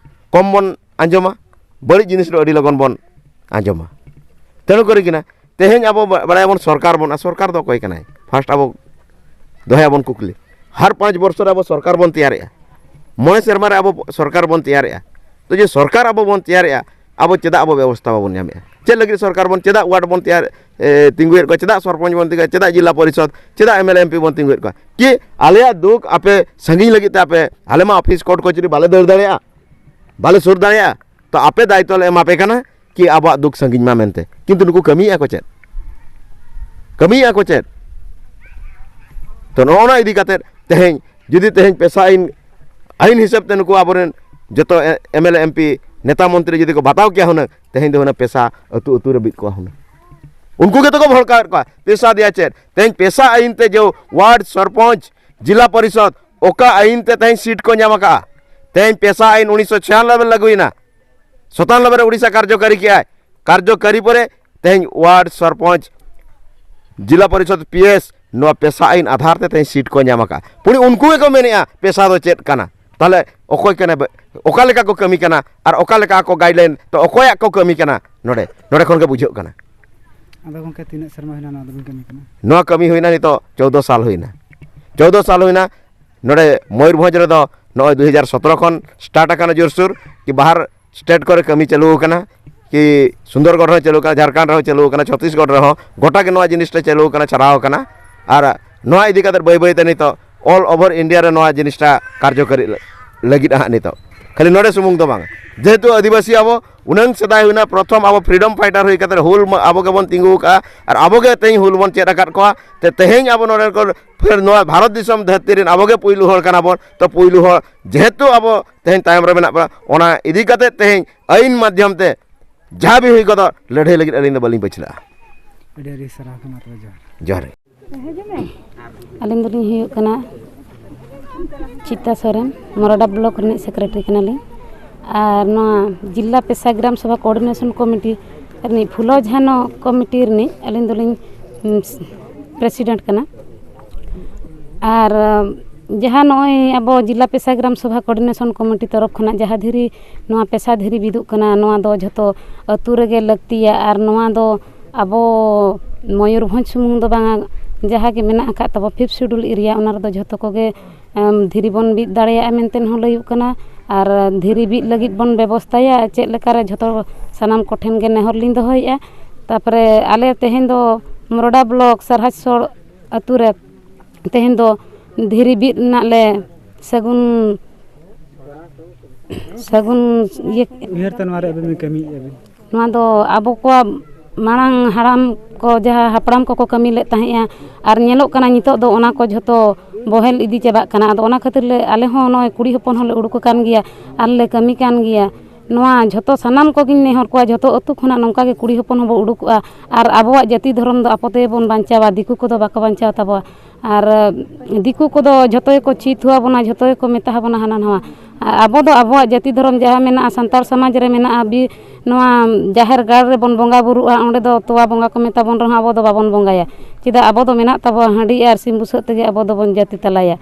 ᱠᱚᱢ ᱵᱚᱱ ᱟᱸᱡᱚᱢᱟ, ᱵᱟᱹᱲᱤᱡ ᱡᱤᱱᱤᱥ ᱫᱚ ᱟᱹᱰᱤ ᱞᱚᱜᱚᱱ ᱵᱚᱱ ᱟᱸᱡᱚᱢᱟ᱾ ᱛᱮᱱᱩ ᱠᱚᱨᱤ ᱠᱤᱱᱟ, ᱛᱮᱦᱮᱧ ᱟᱵᱚ ᱵᱟ-, ᱵᱟᱲᱟᱭᱟᱵᱚᱱ ᱥᱚᱨᱠᱟᱨ ᱵᱚᱱ, ᱟᱨ ᱥᱚᱨᱠᱟᱨ ᱫᱚ ᱚᱠᱚᱭ ᱠᱟᱱᱟᱭ? ᱯᱷᱟᱥᱴ ᱟᱵᱚ ᱫᱚᱦᱚᱭᱟᱵᱚᱱ ᱠᱩᱠᱞᱤ᱾ ᱦᱟᱨ ᱯᱟᱸᱪ ᱵᱚᱨᱥᱚ ᱨᱮ ᱟᱵᱚ ᱥᱚᱨᱠᱟᱨ ᱵᱚᱱ ᱛᱮᱭᱟᱨᱮᱜᱼᱟ, ᱢᱚᱬᱮ ᱥᱮᱨᱢᱟ ᱨᱮ ᱟᱵᱚ ᱥᱚᱨᱠᱟᱨ ᱵᱚᱱ ᱛᱮᱭᱟᱨᱮᱜᱼᱟ᱾ ᱛᱚ, ᱡᱮ ᱥᱚᱨᱠᱟᱨ ᱟᱵᱚ ᱵᱚᱱ ᱛᱮᱭᱟᱨᱮᱜᱼᱟ, ᱟᱵᱚ ᱪᱮᱫᱟᱜ ᱟᱵᱚ ᱵᱮᱵᱚᱥᱛᱷᱟ ᱵᱟᱵᱚᱱ ᱧᱟᱢᱮᱜᱼᱟ? ᱪᱮᱫ ᱞᱟᱹᱜᱤᱫ ᱥᱚᱨᱠᱟᱨ ᱵᱚᱱ, ᱪᱮᱫᱟᱜ ᱣᱟᱨᱰ ᱵᱚᱱ ᱛᱮᱭᱟᱨ, ᱮ, ᱛᱤᱸᱜᱩᱭᱮᱫ ᱠᱚᱣᱟ, ᱪᱮᱫᱟᱜ ᱥᱚᱨᱯᱚᱧᱪ ᱵᱚᱱ ᱛᱤᱸᱜᱩᱭᱮᱫ ᱠᱚᱣᱟ, ᱪᱮᱫᱟᱜ M L A M P ᱵᱚᱱ ᱛᱤᱸᱜᱩᱭᱮᱫ ᱠᱚᱣᱟ? ᱠᱤ ᱟᱞᱮᱭᱟᱜ ᱫᱩᱠ ᱟᱯᱮ ᱥᱟᱺᱜᱤᱧ ᱞᱟᱹᱜᱤᱫ ᱛᱮ ᱟᱯᱮ, ᱟᱞᱮ ᱢᱟ ᱚᱯᱷᱤᱥ ᱠᱳᱨᱴ ᱠᱚᱪᱟᱹᱨᱤ ᱵᱟᱞᱮ ᱫᱟᱹᱲ ᱫᱟᱲᱮᱭᱟᱜᱼᱟ, ᱵᱟᱞᱮ ᱥᱩᱨ ᱫᱟᱲᱮᱭᱟᱜᱼᱟ, ᱛᱚ ᱟᱯᱮ ᱫᱟᱭᱤᱛᱛᱚ ᱞᱮ ᱮᱢᱟ ᱯᱮ ᱠᱟᱱᱟ ᱠᱤ ᱟᱵᱚᱣᱟᱜ ᱫᱩᱠ ᱥᱟᱺᱜᱤᱧ ᱢᱟ ᱢᱮᱱᱛᱮ, ᱠᱤᱱᱛᱩ ᱱᱩᱠᱩ ᱠᱟᱹᱢᱤᱭᱮᱫᱼᱟ ᱠᱚ ᱪᱮᱫ? ᱠᱟᱹᱢᱤᱭᱮᱫᱼᱟ ᱠᱚ ᱪᱮᱫ? ᱛᱚ, ᱱᱚᱜᱼᱚ ᱱᱚᱣᱟ ᱤᱫᱤ ᱠᱟᱛᱮᱫ ᱛᱮᱦᱮᱧ ᱡᱩᱫᱤ ᱛᱮᱦᱮᱧ ᱯᱮᱥᱟ ᱟᱹᱭᱤᱱ, ᱟᱹᱭᱤᱱ ᱦᱤᱥᱟᱹᱵ ᱛᱮ ᱱᱩᱠᱩ ᱟᱵᱚᱨᱮᱱ ᱡᱚᱛᱚ ᱮ-, M L A, M P, ᱱᱮᱛᱟ ᱢᱚᱱᱛᱨᱤ ᱡᱩᱫᱤ ᱠᱚ ᱵᱟᱛᱟᱣ ᱠᱮᱭᱟ ᱦᱩᱱᱟᱹᱝ, ᱛᱮᱦᱮᱧ ᱫᱚ ᱦᱩᱱᱟᱹᱝ ᱯᱮᱥᱟ ᱟᱹᱛᱩ ᱟᱹᱛᱩ ᱨᱮ ᱵᱤᱫ ᱠᱚᱜᱼᱟ ᱦᱩᱱᱟᱹᱝ᱾ ᱩᱱᱠᱩ ᱜᱮᱛᱚ ᱠᱚ ᱵᱷᱚᱲᱠᱟᱣᱮᱫ ᱠᱚᱣᱟ, ᱯᱮᱥᱟ ᱫᱮᱭᱟ ᱪᱮᱫ? ᱛᱮᱦᱮᱧ ᱯᱮᱥᱟ ᱟᱹᱭᱤᱱ ᱛᱮ ᱡᱮ ᱣᱟᱨᱰ ᱥᱚᱨᱯᱚᱧᱪ, ᱡᱤᱞᱟ ᱯᱚᱨᱤᱥᱚᱫ, ᱚᱠᱟ ᱟᱹᱭᱤᱱ ᱛᱮ ᱛᱮᱦᱮᱧ ᱥᱤᱴ ᱠᱚ ᱧᱟᱢ ᱟᱠᱟᱫᱼᱟ? ᱛᱮᱦᱮᱧ ᱯᱮᱥᱟ ᱟᱹᱭᱤᱱ ᱩᱱᱤᱥᱥᱚ ᱪᱷᱤᱭᱟᱱᱚᱵᱵᱳᱭ ᱨᱮ ᱞᱟᱹᱜᱩᱭᱮᱱᱟ, ᱥᱟᱛᱟᱱᱚᱵᱵᱳᱭ ᱨᱮ ᱩᱲᱤᱥᱥᱟ ᱠᱟᱨᱡᱚᱠᱟᱨᱤ ᱠᱮᱜᱼᱟᱭ, ᱠᱟᱨᱡᱚᱠᱟᱨᱤ ᱯᱚᱨᱮ ᱛᱮᱦᱮᱧ ᱣᱟᱨᱰ ᱥᱚᱨᱯᱚᱧᱪ, ᱡᱤᱞᱟ ᱯᱚᱨᱤᱥᱚᱫ, ᱯᱤ ᱮᱥ, ᱱᱚᱣᱟ ᱯᱮᱥᱟ ᱟᱹᱭᱤᱱ ᱟᱫᱷᱟᱨ ᱛᱮ ᱛᱮᱦᱮᱧ ᱥᱤᱴ ᱠᱚ ᱧᱟᱢ ᱟᱠᱟᱫᱼᱟ᱾ ᱯᱩᱬᱤ ᱩᱱᱠᱩ ᱜᱮᱠᱚ ᱢᱮᱱᱮᱫᱼᱟ ᱯᱮᱥᱟ ᱫᱚ ᱪᱮᱫ ᱠᱟᱱᱟ? ᱛᱟᱦᱚᱞᱮ ᱚᱠᱚᱭ ᱠᱟᱱᱟ ᱵᱮ-, ᱚᱠᱟ ᱞᱮᱠᱟ ᱠᱚ ᱠᱟᱹᱢᱤ ᱠᱟᱱᱟ ᱟᱨ ᱚᱠᱟ ᱞᱮᱠᱟ ᱠᱚ ᱜᱟᱭᱤᱰᱞᱟᱭᱤᱱ, ᱛᱚ ᱚᱠᱚᱭᱟᱜ ᱠᱚ ᱠᱟᱹᱢᱤ ᱠᱟᱱᱟ ᱱᱚᱰᱮ? ᱱᱚᱰᱮ ᱠᱷᱚᱱ ᱜᱮ ᱵᱩᱡᱷᱟᱹᱜ ᱠᱟᱱᱟ᱾ ᱟᱫᱚ ᱜᱚᱢᱠᱮ, ᱛᱤᱱᱟᱹᱜ ᱥᱮᱨᱢᱟ ᱦᱩᱭᱱᱟ ᱱᱚᱣᱟ ᱫᱚᱵᱤᱱ ᱠᱟᱹᱢᱤ ᱠᱟᱱᱟ? ᱱᱚᱣᱟ ᱠᱟᱹᱢᱤ ᱦᱩᱭᱱᱟ ᱱᱤᱛᱚᱜ ᱪᱳᱫᱽᱫᱳ ᱥᱟᱞ ᱦᱩᱭᱱᱟ᱾ ᱪᱳᱫᱽᱫᱳ ᱥᱟᱞ ᱦᱩᱭᱱᱟ᱾ ᱱᱚᱰᱮ ᱢᱚᱭᱩᱨᱵᱷᱚᱸᱡᱽ ᱨᱮᱫᱚ ᱱᱚᱜᱼᱚᱭ ᱫᱩ ᱦᱟᱡᱟᱨ ᱥᱚᱛᱨᱚ ᱠᱷᱚᱱ ᱥᱴᱟᱨᱴ ᱟᱠᱟᱱᱟ ᱡᱳᱨᱥᱳᱨ, ᱠᱤ ᱵᱟᱦᱟᱨ ᱥᱴᱮᱴ ᱠᱚᱨᱮ ᱠᱟᱹᱢᱤ ᱪᱟᱹᱞᱩ ᱟᱠᱟᱱᱟ, ᱠᱤ ᱥᱩᱱᱫᱚᱨᱜᱚᱲ ᱨᱮᱦᱚᱸ ᱪᱟᱹᱞᱩ ᱟᱠᱟᱱᱟ, ᱡᱷᱟᱲᱠᱷᱚᱸᱰ ᱨᱮᱦᱚᱸ ᱪᱟᱹᱞᱩ ᱟᱠᱟᱱᱟ, ᱪᱷᱚᱛᱤᱥᱜᱚᱲ ᱨᱮᱦᱚᱸ, ᱜᱚᱴᱟ ᱜᱮ ᱱᱚᱣᱟ ᱡᱤᱱᱤᱥᱴᱟ ᱪᱟᱹᱞᱩ ᱟᱠᱟᱱᱟ, ᱪᱟᱞᱟᱣ ᱟᱠᱟᱱᱟ᱾ ᱟᱨ ᱱᱚᱣᱟ ᱤᱫᱤ ᱠᱟᱛᱮ ᱵᱟᱹᱭ ᱵᱟᱹᱭ ᱛᱮ ᱱᱤᱛᱚᱜ all over India ᱨᱮ ᱱᱚᱣᱟ ᱡᱤᱱᱤᱥᱴᱟ ᱠᱟᱨᱡᱚᱠᱟᱨᱤ ᱞᱟᱹᱜᱤᱫ ᱦᱟᱸᱜ ᱱᱤᱛᱚᱜ ᱠᱷᱟᱹᱞᱤ ᱱᱚᱰᱮ ᱥᱩᱢᱩᱝ ᱫᱚ ᱵᱟᱝ, ᱡᱮᱦᱮᱛᱩ ᱟᱹᱫᱤᱵᱟᱹᱥᱤ ᱟᱵᱚ ᱩᱱᱟᱹᱝ ᱥᱮᱫᱟᱭ ᱦᱩᱭᱱᱟ, ᱯᱨᱚᱛᱷᱚᱢ ᱟᱵᱚ ᱯᱷᱨᱤᱰᱚᱢ ᱯᱷᱟᱭᱴᱟᱨ ᱦᱩᱭ ᱠᱟᱛᱮ ᱦᱩᱞ ᱢᱟ ᱟᱵᱚ ᱜᱮᱵᱚᱱ ᱛᱤᱸᱜᱩ ᱟᱠᱟᱫᱼᱟ, ᱟᱨ ᱟᱵᱚ ᱜᱮ ᱛᱮᱦᱮᱧ ᱦᱩᱞ ᱵᱚᱱ ᱪᱮᱫ ᱟᱠᱟᱫ ᱠᱚᱣᱟ᱾ ᱛᱮ ᱛᱮᱦᱮᱧ ᱟᱵᱚ ᱱᱚᱰᱮ ᱠᱚ ᱯᱷᱮᱨ ᱱᱚᱣᱟ ᱵᱷᱟᱨᱚᱛ ᱫᱤᱥᱚᱢ ᱫᱷᱟᱹᱨᱛᱤ ᱨᱮᱱ ᱟᱵᱚ ᱜᱮ ᱯᱩᱭᱞᱩ ᱦᱚᱲ ᱠᱟᱱᱟ ᱵᱚᱱ᱾ ᱛᱚ ᱯᱩᱭᱞᱩ ᱦᱚᱲ ᱡᱮᱦᱮᱛᱩ ᱟᱵᱚ ᱛᱮᱦᱮᱧ ᱛᱟᱭᱚᱢ ᱨᱮ ᱢᱮᱱᱟᱜ ᱵᱚᱱᱟ, ᱚᱱᱟ ᱤᱫᱤ ᱠᱟᱛᱮ ᱛᱮᱦᱮᱧ ᱟᱹᱭᱤᱱ ᱢᱟᱫᱽᱫᱷᱚᱢ ᱛᱮ ᱡᱟᱦᱟᱸ ᱵᱤᱱ ᱦᱩᱭ ᱜᱚᱫᱚᱜ, ᱞᱟᱹᱲᱦᱟᱹᱭ ᱞᱟᱹᱜᱤᱫ ᱟᱹᱞᱤᱧ ᱫᱚ ᱵᱟᱹᱞᱤᱧ ᱯᱟᱹᱪᱷᱞᱟᱹᱜᱼᱟ᱾ ᱟᱹᱰᱤ ᱟᱹᱰᱤ ᱥᱟᱨᱦᱟᱣ ᱠᱟᱱᱟ, ᱛᱚᱵᱮ ᱡᱚᱦᱟᱨ᱾ ᱡᱚᱦᱟᱨ᱾ ᱟᱹᱞᱤᱧ ᱫᱚᱞᱤᱧ ᱦᱩᱭᱩᱜ ᱠᱟᱱᱟ ᱪᱤᱛᱟ ᱥᱚᱨᱮᱱ, ᱢᱚᱨᱟᱰᱟ ᱵᱞᱚᱠ ᱨᱤᱱᱤᱡ ᱥᱮᱠᱨᱮᱴᱟᱨᱤ ᱠᱟᱱᱟᱞᱤᱧ᱾ ᱟᱨ ᱱᱚᱣᱟ ᱡᱤᱞᱟ ᱯᱮᱥᱟ ᱜᱨᱟᱢ ᱥᱚᱵᱷᱟ ᱠᱳᱚᱨᱰᱤᱱᱮᱥᱚᱱ ᱠᱚᱢᱤᱴᱤ ᱨᱤᱱᱤᱡ ᱯᱷᱩᱞᱳ ᱡᱷᱟᱱᱚ ᱠᱚᱢᱤᱴᱤ ᱨᱤᱱᱤᱡ ᱟᱹᱞᱤᱧ ᱫᱚᱞᱤᱧ, ᱩᱢ, ᱯᱨᱮᱥᱤᱰᱮᱱᱴ ᱠᱟᱱᱟ᱾ ᱟᱨ ᱡᱟᱦᱟᱸ ᱱᱚᱜᱼᱚᱭ ᱟᱵᱚ ᱡᱤᱞᱟ ᱯᱮᱥᱟ ᱜᱨᱟᱢ ᱥᱚᱵᱷᱟ ᱠᱳᱚᱨᱰᱤᱱᱮᱥᱚᱱ ᱠᱚᱢᱤᱴᱤ ᱛᱚᱨᱚᱯ ᱠᱷᱚᱱᱟᱜ ᱡᱟᱦᱟᱸ ᱫᱷᱤᱨᱤ, ᱱᱚᱣᱟ ᱯᱮᱥᱟ ᱫᱷᱤᱨᱤ ᱵᱤᱫᱩᱜ ᱠᱟᱱᱟ, ᱱᱚᱣᱟ ᱫᱚ ᱡᱷᱚᱛᱚ ᱟᱹᱛᱩ ᱨᱮᱜᱮ ᱞᱟᱹᱠᱛᱤᱭᱟ᱾ ᱟᱨ ᱱᱚᱣᱟ ᱫᱚ ᱟᱵᱚ ᱢᱚᱭᱩᱨᱵᱷᱚᱸᱡᱽ ᱥᱩᱢᱩᱝ ᱫᱚ ᱵᱟᱝᱟ, ᱡᱟᱦᱟᱸ ᱜᱮ ᱢᱮᱱᱟᱜ ᱟᱠᱟᱫ ᱛᱟᱵᱚ ᱯᱷᱤᱯᱛᱷ ᱥᱤᱰᱩᱞ ᱮᱨᱤᱭᱟ, ᱚᱱᱟ ᱨᱮᱫᱚ ᱡᱷᱚᱛᱚ ᱠᱚᱜᱮ, ᱮᱢ, ᱫᱷᱤᱨᱤ ᱵᱚᱱ ᱵᱤᱫ ᱫᱟᱲᱮᱭᱟᱜᱼᱟ ᱢᱮᱱᱛᱮ ᱦᱚᱸ ᱞᱟᱹᱭᱩᱜ ᱠᱟᱱᱟ᱾ ᱟᱨ ᱫᱷᱤᱨᱤ ᱵᱤᱫ ᱞᱟᱹᱜᱤᱫ ᱵᱚᱱ ᱵᱮᱵᱚᱥᱛᱟᱭᱟ, ᱪᱮᱫ ᱞᱮᱠᱟᱨᱮ ᱡᱷᱚᱛᱚ ᱥᱟᱱᱟᱢ ᱠᱚᱴᱷᱮᱱ ᱜᱮ ᱱᱮᱦᱚᱨ ᱞᱤᱧ ᱫᱚᱦᱚᱭᱮᱫᱼᱟ᱾ ᱛᱟᱨᱯᱚᱨᱮ ᱟᱞᱮ ᱛᱮᱦᱮᱧ ᱫᱚ ᱢᱚᱨᱚᱰᱟ ᱵᱞᱚᱠ ᱥᱟᱨᱦᱟᱡᱽ ᱥᱚᱲ ᱟᱹᱛᱩ ᱨᱮ ᱛᱮᱦᱮᱧ ᱫᱚ ᱫᱷᱤᱨᱤ ᱵᱤᱫ ᱨᱮᱱᱟᱜ ᱞᱮ ᱥᱟᱹᱜᱩᱱ, ᱥᱟᱹᱜᱩᱱ ᱤᱭᱟᱹ ᱩᱭᱦᱟᱹᱨ ᱛᱮ ᱱᱚᱣᱟ ᱨᱮ ᱟᱹᱵᱤᱱ ᱵᱤᱱ ᱠᱟᱹᱢᱤᱭᱮᱫᱼᱟ ᱵᱤᱱ? ᱱᱚᱣᱟ ᱫᱚ ᱟᱵᱚ ᱠᱚᱣᱟᱜ ᱢᱟᱲᱟᱝ ᱦᱟᱲᱟᱢ ᱠᱚ, ᱡᱟᱦᱟᱸ ᱦᱟᱯᱲᱟᱢ ᱠᱚᱠᱚ ᱠᱟᱹᱢᱤ ᱞᱮᱫ ᱛᱟᱦᱮᱸᱫᱼᱟ, ᱟᱨ ᱧᱮᱞᱚᱜ ᱠᱟᱱᱟ ᱱᱤᱛᱚᱜ ᱫᱚ ᱚᱱᱟ ᱠᱚ ᱡᱷᱚᱛᱚ ᱵᱚᱦᱮᱞ ᱤᱫᱤ ᱪᱟᱵᱟᱜ ᱠᱟᱱᱟ᱾ ᱟᱫᱚ ᱚᱱᱟ ᱠᱷᱟᱹᱛᱤᱨ ᱞᱮ, ᱟᱞᱮ ᱦᱚᱸ ᱱᱚᱜᱼᱚᱭ ᱠᱩᱲᱤ ᱦᱚᱯᱚᱱ ᱦᱚᱸᱞᱮ ᱩᱰᱩᱠ ᱟᱠᱟᱱ ᱜᱮᱭᱟ, ᱟᱨ ᱞᱮ ᱠᱟᱹᱢᱤ ᱠᱟᱱ ᱜᱮᱭᱟ᱾ ᱱᱚᱣᱟ ᱡᱷᱚᱛᱚ ᱥᱟᱱᱟᱢ ᱠᱚᱜᱮᱧ ᱱᱮᱦᱚᱨ ᱠᱚᱣᱟ, ᱡᱷᱚᱛᱚ ᱟᱹᱛᱩ ᱠᱷᱚᱱᱟᱜ ᱱᱚᱝᱠᱟ ᱜᱮ ᱠᱩᱲᱤ ᱦᱚᱯᱚᱱ ᱦᱚᱸᱵᱚ ᱩᱰᱩᱠᱚᱜᱼᱟ, ᱟᱨ ᱟᱵᱚᱣᱟᱜ ᱡᱟᱹᱛᱤ ᱫᱷᱚᱨᱚᱢ ᱫᱚ ᱟᱵᱚ ᱛᱮᱜᱮ ᱵᱚᱱ ᱵᱟᱧᱪᱟᱣᱟ, ᱫᱤᱠᱩ ᱠᱚᱫᱚ ᱵᱟᱠᱚ ᱵᱟᱧᱪᱟᱣ ᱛᱟᱵᱚᱣᱟ᱾ ᱟᱨ ᱫᱤᱠᱩ ᱠᱚᱫᱚ ᱡᱷᱚᱛᱚ ᱜᱮᱠᱚ ᱪᱮᱫ ᱦᱚᱣᱟ ᱵᱚᱱᱟ, ᱡᱷᱚᱛᱚ ᱜᱮᱠᱚ ᱢᱮᱛᱟ ᱵᱚᱱᱟ ᱦᱟᱱᱟ ᱱᱟᱣᱟ᱾ ᱟᱵᱚ ᱫᱚ ᱟᱵᱚᱣᱟᱜ ᱡᱟᱹᱛᱤ ᱫᱷᱚᱨᱚᱢ ᱡᱟᱦᱟᱸ ᱢᱮᱱᱟᱜᱼᱟ, ᱥᱟᱱᱛᱟᱲ ᱥᱚᱢᱟᱡᱽ ᱨᱮ ᱢᱮᱱᱟᱜᱼᱟ, ᱵᱤ-, ᱱᱚᱣᱟ ᱡᱟᱦᱮᱨ ᱜᱟᱲ ᱨᱮᱵᱚᱱ ᱵᱚᱸᱜᱟ ᱵᱩᱨᱩᱜᱼᱟ, ᱚᱸᱰᱮ ᱫᱚ ᱛᱚᱣᱟ ᱵᱚᱸᱜᱟ ᱠᱚ ᱢᱮᱛᱟ ᱵᱚᱱ ᱨᱮᱦᱚᱸ ᱟᱵᱚ ᱫᱚ ᱵᱟᱵᱚᱱ ᱵᱚᱸᱜᱟᱭᱟ᱾ ᱪᱮᱫᱟᱜ? ᱟᱵᱚ ᱫᱚ ᱢᱮᱱᱟᱜ ᱛᱟᱵᱚᱣᱟ ᱦᱟᱺᱰᱤ ᱟᱨ ᱥᱤᱢ ᱵᱩᱥᱟᱹᱜ ᱛᱮᱜᱮ ᱟᱵᱚ ᱫᱚᱵᱚᱱ ᱡᱟᱹᱛᱤ ᱛᱟᱞᱟᱭᱟ,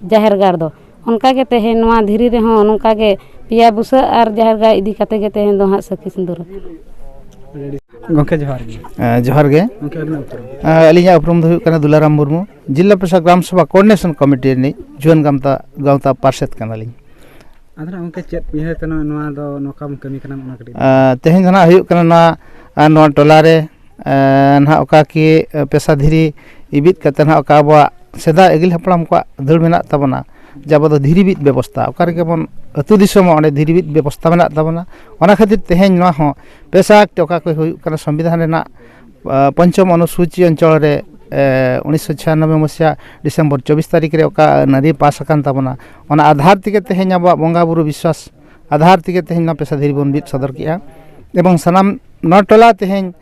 ᱡᱟᱦᱮᱨ ᱜᱟᱲ ᱫᱚ᱾ ᱚᱱᱠᱟ ᱜᱮ ᱛᱮᱦᱮᱧ ᱱᱚᱣᱟ ᱫᱷᱤᱨᱤ ᱨᱮᱦᱚᱸ ᱱᱚᱝᱠᱟ ᱜᱮ ᱯᱮᱭᱟ ᱵᱩᱥᱟᱹᱜ ᱟᱨ ᱡᱟᱦᱮᱨ ᱜᱟᱲ ᱤᱫᱤ ᱠᱟᱛᱮ ᱜᱮ ᱛᱮᱦᱮᱧ ᱫᱚ ᱦᱟᱸᱜ ᱥᱟᱹᱠᱷᱤ ᱥᱤᱸᱫᱩᱨ᱾ ᱜᱚᱢᱠᱮ ᱡᱚᱦᱟᱨ ᱜᱮ᱾ ᱦᱮᱸ, ᱡᱚᱦᱟᱨ ᱜᱮ᱾ ᱜᱚᱢᱠᱮ ᱟᱹᱵᱤᱱᱟᱜ ᱩᱯᱨᱩᱢ? ᱦᱮᱸ, ᱟᱹᱞᱤᱧᱟᱜ ᱩᱯᱨᱩᱢ ᱫᱚ ᱦᱩᱭᱩᱜ ᱠᱟᱱᱟ ᱫᱩᱞᱟᱨᱟᱢ ᱢᱩᱨᱢᱩ, ᱡᱤᱞᱟ ᱯᱨᱚᱥᱟ ᱜᱨᱟᱢ ᱥᱚᱵᱷᱟ ᱠᱳᱚᱨᱰᱤᱱᱮᱥᱚᱱ ᱠᱚᱢᱤᱴᱤ ᱨᱤᱱᱤᱡ ᱡᱩᱣᱟᱹᱱ ᱜᱟᱶᱛᱟ, ᱜᱟᱶᱛᱟ ᱯᱟᱨᱥᱮᱛ ᱠᱟᱱᱟᱞᱤᱧ᱾ ᱟᱫᱚ ᱱᱟᱜ ᱜᱚᱢᱠᱮ ᱪᱮᱫ ᱩᱭᱦᱟᱹᱨ ᱛᱮ ᱱᱚᱣᱟ, ᱱᱚᱣᱟ ᱫᱚ ᱱᱚᱝᱠᱟ ᱵᱚᱱ ᱠᱟᱹᱢᱤ ᱠᱟᱱᱟ, ᱚᱱᱟ ᱠᱟᱹᱴᱤᱡ? ᱟᱨ ᱛᱮᱦᱮᱧ ᱫᱚ ᱱᱟᱜ ᱦᱩᱭᱩᱜ ᱠᱟᱱᱟ ᱱᱚᱣᱟ, ᱟᱨ ᱱᱚᱣᱟ ᱴᱚᱞᱟ ᱨᱮ, ᱟᱨ ᱱᱟᱜ ᱚᱠᱟ ᱠᱤ, ᱟᱨ ᱯᱮᱥᱟ ᱫᱷᱤᱨᱤ ᱤᱵᱤᱫ ᱠᱟᱛᱮ ᱱᱟᱜ ᱚᱠᱟ ᱟᱵᱚᱣᱟᱜ ᱥᱮᱫᱟᱭ ᱟᱹᱜᱤᱞ ᱦᱟᱯᱲᱟᱢ ᱠᱚᱣᱟᱜ ᱫᱟᱹᱲ ᱢᱮᱱᱟᱜ ᱛᱟᱵᱚᱱᱟ, ᱡᱮ ᱟᱵᱚ ᱫᱚ ᱫᱷᱤᱨᱤ ᱵᱤᱫ ᱵᱮᱵᱚᱥᱛᱷᱟ, ᱚᱠᱟ ᱨᱮᱜᱮ ᱵᱚᱱ ᱟᱹᱛᱩ ᱫᱤᱥᱚᱢᱚᱜ, ᱚᱸᱰᱮ ᱫᱷᱤᱨᱤ ᱵᱤᱫ ᱵᱮᱵᱚᱥᱛᱷᱟ ᱢᱮᱱᱟᱜ ᱛᱟᱵᱚᱱᱟ᱾ ᱚᱱᱟ ᱠᱷᱟᱹᱛᱤᱨ ᱛᱮᱦᱮᱧ ᱱᱚᱣᱟ ᱦᱚᱸ ᱯᱮᱥᱟ ᱟᱠᱴ ᱚᱠᱟ ᱠᱚ ᱦᱩᱭᱩᱜ ᱠᱟᱱᱟ, ᱥᱚᱝᱵᱤᱫᱷᱟᱱ ᱨᱮᱱᱟᱜ, ᱟᱨ ᱯᱚᱧᱪᱚᱢ ᱚᱱᱩᱥᱩᱪᱤ ᱚᱧᱪᱚᱞ ᱨᱮ, ᱟᱨ ᱩᱱᱤᱥᱥᱚ ᱪᱷᱤᱭᱟᱱᱚᱵᱵᱳᱭ ᱢᱟᱥᱤᱭᱟ ᱰᱤᱥᱮᱢᱵᱚᱨ ᱪᱚᱵᱵᱤᱥ ᱛᱟᱹᱨᱤᱠᱷ ᱨᱮ ᱚᱠᱟ ᱟᱹᱱ ᱟᱹᱨᱤ ᱯᱟᱥ ᱟᱠᱟᱱ ᱛᱟᱵᱚᱱᱟ, ᱚᱱᱟ ᱟᱫᱷᱟᱨ ᱛᱮᱜᱮ ᱛᱮᱦᱮᱧ ᱟᱵᱚᱣᱟᱜ ᱵᱚᱸᱜᱟ ᱵᱩᱨᱩ ᱵᱤᱥᱣᱟᱥ ᱟᱫᱷᱟᱨ ᱛᱮᱜᱮ ᱛᱮᱦᱮᱧ ᱱᱚᱣᱟ ᱯᱮᱥᱟ ᱫᱷᱤᱨᱤ ᱵᱚᱱ ᱵᱤᱫ ᱥᱚᱫᱚᱨ ᱠᱮᱜᱼᱟ᱾ ᱮᱵᱚᱝ ᱥᱟᱱᱟᱢ ᱱᱚᱣᱟ ᱴᱚᱞᱟ ᱛᱮᱦᱮᱧ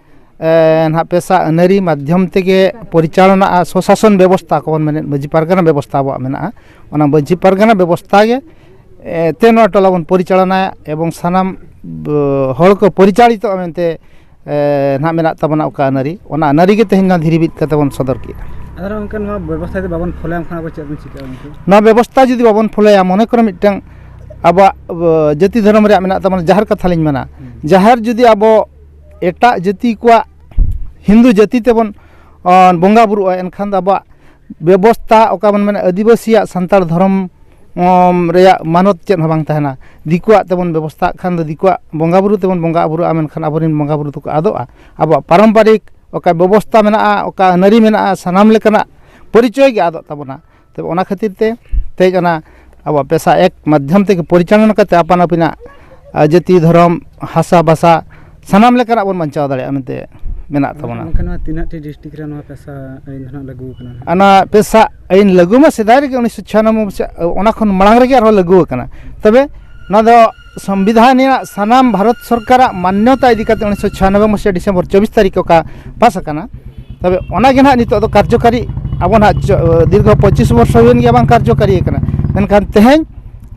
ᱱᱟᱦᱟᱜ ᱯᱮᱥᱟ ᱟᱹᱱᱟᱹᱨᱤ ᱢᱟᱫᱽᱫᱷᱚᱢ ᱛᱮᱜᱮ ᱯᱚᱨᱤᱪᱟᱞᱚᱱᱟᱜᱼᱟ, ᱥᱚᱥᱟᱥᱚᱱ ᱵᱮᱵᱚᱥᱛᱷᱟ ᱠᱚᱵᱚᱱ ᱢᱮᱱᱮᱫ, ᱢᱟᱹᱡᱷᱤ ᱯᱟᱨᱜᱟᱱᱟ ᱵᱮᱵᱚᱥᱛᱷᱟ ᱟᱵᱚᱣᱟᱜ ᱢᱮᱱᱟᱜᱼᱟ, ᱚᱱᱟ ᱢᱟᱹᱡᱷᱤ ᱯᱟᱨᱜᱟᱱᱟ ᱵᱮᱵᱚᱥᱛᱷᱟ ᱜᱮ ᱛᱮ ᱱᱚᱣᱟ ᱴᱚᱞᱟ ᱵᱚᱱ ᱯᱚᱨᱤᱪᱟᱞᱚᱱᱟᱭᱟ ᱮᱵᱚᱝ ᱥᱟᱱᱟᱢ ᱦᱚᱲ ᱠᱚ ᱯᱚᱨᱤᱪᱟᱞᱤᱛᱚᱜᱼᱟ ᱢᱮᱱᱛᱮ ᱱᱟᱦᱟᱜ ᱢᱮᱱᱟᱜ ᱛᱟᱵᱚᱱᱟ ᱚᱠᱟ ᱟᱹᱱᱟᱹᱨᱤ, ᱚᱱᱟ ᱟᱹᱱᱟᱹᱨᱤ ᱜᱮ ᱛᱮᱦᱮᱧ ᱱᱚᱣᱟ ᱫᱷᱤᱨᱤ ᱵᱤᱫ ᱠᱟᱛᱮ ᱵᱚᱱ ᱥᱚᱫᱚᱨ ᱠᱮᱫᱟ᱾ ᱟᱫᱚ ᱜᱚᱢᱠᱮ, ᱱᱚᱣᱟ ᱵᱮᱵᱚᱥᱛᱷᱟ ᱡᱩᱫᱤ ᱵᱟᱵᱚᱱ ᱯᱷᱚᱞᱳᱭᱟ, ᱮᱱᱠᱷᱟᱱ ᱟᱵᱚ ᱪᱮᱫ ᱵᱚᱱ ᱪᱤᱠᱟᱹᱭᱟ ᱜᱚᱢᱠᱮ? ᱱᱚᱣᱟ ᱵᱮᱵᱚᱥᱛᱷᱟ ᱡᱩᱫᱤ ᱵᱟᱵᱚᱱ ᱯᱷᱚᱞᱳᱭᱟ, ᱢᱚᱱᱮ ᱠᱚᱨᱚ ᱢᱤᱫᱴᱟᱝ ᱟᱵᱚᱣᱟᱜ ᱡᱟᱹᱛᱤ ᱫᱷᱚᱨᱚᱢ ᱨᱮᱭᱟᱜ ᱢᱮᱱᱟᱜ ᱛᱟᱵᱚᱱᱟ, ᱡᱟᱦᱮᱨ ᱠᱟᱛᱷᱟ ᱞᱤᱧ ᱢᱮᱱᱟ, ᱡᱟᱦᱮᱨ ᱡᱩᱫᱤ ᱟᱵᱚ ᱮᱴᱟᱜ ᱡᱟᱹᱛᱤ ᱠᱚᱣᱟᱜ, ᱦᱤᱱᱫᱩ ᱡᱟᱹᱛᱤ ᱛᱮᱵᱚᱱ ᱵᱚᱸᱜᱟ ᱵᱩᱨᱩᱜᱼᱟ, ᱮᱱᱠᱷᱟᱱ ᱫᱚ ᱟᱵᱚᱣᱟᱜ ᱵᱮᱵᱚᱥᱛᱷᱟ, ᱚᱠᱟ ᱵᱚᱱ ᱢᱮᱱᱟ ᱟᱹᱫᱤᱵᱟᱹᱥᱤᱭᱟᱜ ᱥᱟᱱᱛᱟᱲ ᱫᱷᱚᱨᱚᱢ ᱨᱮᱭᱟᱜ ᱢᱟᱱᱚᱛ ᱪᱮᱫ ᱦᱚᱸ ᱵᱟᱝ ᱛᱟᱦᱮᱱᱟ᱾ ᱫᱤᱠᱩᱣᱟᱜ ᱛᱮᱵᱚᱱ ᱵᱮᱵᱚᱥᱛᱷᱟᱜ ᱠᱷᱟᱱ ᱫᱚ ᱫᱤᱠᱩᱣᱟᱜ ᱵᱚᱸᱜᱟ ᱵᱩᱨᱩ ᱛᱮᱵᱚᱱ ᱵᱚᱸᱜᱟ ᱵᱩᱨᱩᱜᱼᱟ, ᱢᱮᱱᱠᱷᱟᱱ ᱟᱵᱚᱨᱮᱱ ᱵᱚᱸᱜᱟ ᱵᱩᱨᱩ ᱫᱚᱠᱚ ᱟᱫᱚᱜᱼᱟ᱾ ᱟᱵᱚᱣᱟᱜ ᱯᱟᱨᱚᱢᱯᱟᱨᱤᱠ ᱚᱠᱟ ᱵᱮᱵᱚᱥᱛᱷᱟ ᱢᱮᱱᱟᱜᱼᱟ, ᱚᱠᱟ ᱟᱹᱱᱟᱹᱨᱤ ᱢᱮᱱᱟᱜᱼᱟ, ᱥᱟᱱᱟᱢ ᱞᱮᱠᱟᱱᱟᱜ ᱯᱚᱨᱤᱪᱚᱭ ᱜᱮ ᱟᱫᱚᱜ ᱛᱟᱵᱚᱱᱟ᱾ ᱛᱚᱵᱮ ᱚᱱᱟ ᱠᱷᱟᱹᱛᱤᱨ ᱛᱮ ᱛᱮᱦᱮᱧ ᱚᱱᱟ ᱟᱵᱚᱣᱟᱜ ᱯᱮᱥᱟ ᱮᱠ ᱢᱟᱫᱽᱫᱷᱚᱢ ᱛᱮᱜᱮ ᱯᱚᱨᱤᱪᱟᱞᱚᱱᱟ ᱠᱟᱛᱮ ᱟᱯᱟᱱ ᱟᱹᱯᱤᱱᱟᱜ ᱡᱟᱹᱛᱤ, ᱫᱷᱚᱨᱚᱢ, ᱦᱟᱥᱟ ᱵᱷᱟᱥᱟ ᱥᱟᱱᱟᱢ ᱞᱮᱠᱟᱱᱟᱜ ᱵᱚᱱ ᱵᱟᱧᱪᱟᱣ ᱫᱟᱲᱮᱭᱟᱜᱼᱟ ᱢᱮᱱᱛᱮ ᱢᱮᱱᱟᱜ ᱛᱟᱵᱚᱱᱟ᱾ ᱚᱱᱠᱟ ᱱᱚᱣᱟ ᱛᱤᱱᱟᱹᱜ ᱴᱤ ᱰᱤᱥᱴᱨᱤᱠᱴ ᱨᱮ ᱱᱚᱣᱟ ᱯᱮᱥᱟ ᱟᱹᱭᱤᱱ ᱫᱚ ᱱᱟᱦᱟᱜ ᱞᱟᱹᱜᱩ ᱟᱠᱟᱱᱟ ᱱᱟᱦᱟᱜ? ᱚᱱᱟ ᱯᱮᱥᱟ ᱟᱹᱭᱤᱱ ᱞᱟᱹᱜᱩ ᱢᱟ ᱥᱮᱫᱟᱭ ᱨᱮᱜᱮ ᱩᱱᱤᱥᱥᱚ ᱪᱷᱤᱭᱟᱱᱚᱵᱵᱳᱭ ᱢᱟᱥᱮ, ᱚᱱᱟ ᱠᱷᱚᱱ ᱢᱟᱲᱟᱝ ᱨᱮᱜᱮ ᱟᱨᱦᱚᱸ ᱞᱟᱹᱜᱩ ᱟᱠᱟᱱᱟ᱾ ᱛᱚᱵᱮ ᱱᱚᱣᱟ ᱫᱚ ᱥᱚᱝᱵᱤᱫᱷᱟᱱ ᱨᱮᱱᱟᱜ ᱥᱟᱱᱟᱢ ᱵᱷᱟᱨᱚᱛ ᱥᱚᱨᱠᱟᱨᱟᱜ ᱢᱟᱱᱱᱚᱛᱟ ᱤᱫᱤ ᱠᱟᱛᱮ ᱩᱱᱤᱥᱥᱚ ᱪᱷᱤᱭᱟᱱᱚᱵᱵᱳᱭ ᱢᱟᱥᱤᱦᱟ ᱰᱤᱥᱮᱢᱵᱚᱨ ᱪᱚᱵᱵᱤᱥ ᱛᱟᱹᱨᱤᱠᱷ ᱚᱠᱟ ᱯᱟᱥ ᱟᱠᱟᱱᱟ, ᱛᱚᱵᱮ ᱚᱱᱟ ᱜᱮ ᱱᱟᱦᱟᱜ ᱱᱤᱛᱚᱜ ᱫᱚ ᱠᱟᱨᱡᱚᱠᱟᱨᱤ ᱟᱵᱚ ᱱᱟᱦᱟᱜ ᱪᱚ-, ᱫᱤᱨᱜᱷᱚ ᱯᱚᱸᱪᱤᱥ ᱵᱚᱨᱥᱚ ᱦᱩᱭᱮᱱ ᱜᱮᱭᱟ ᱵᱟᱝ ᱠᱟᱨᱡᱚᱠᱟᱨᱤ ᱟᱠᱟᱱᱟ᱾ ᱢᱮᱱᱠᱷᱟᱱ ᱛᱮᱦᱮᱧ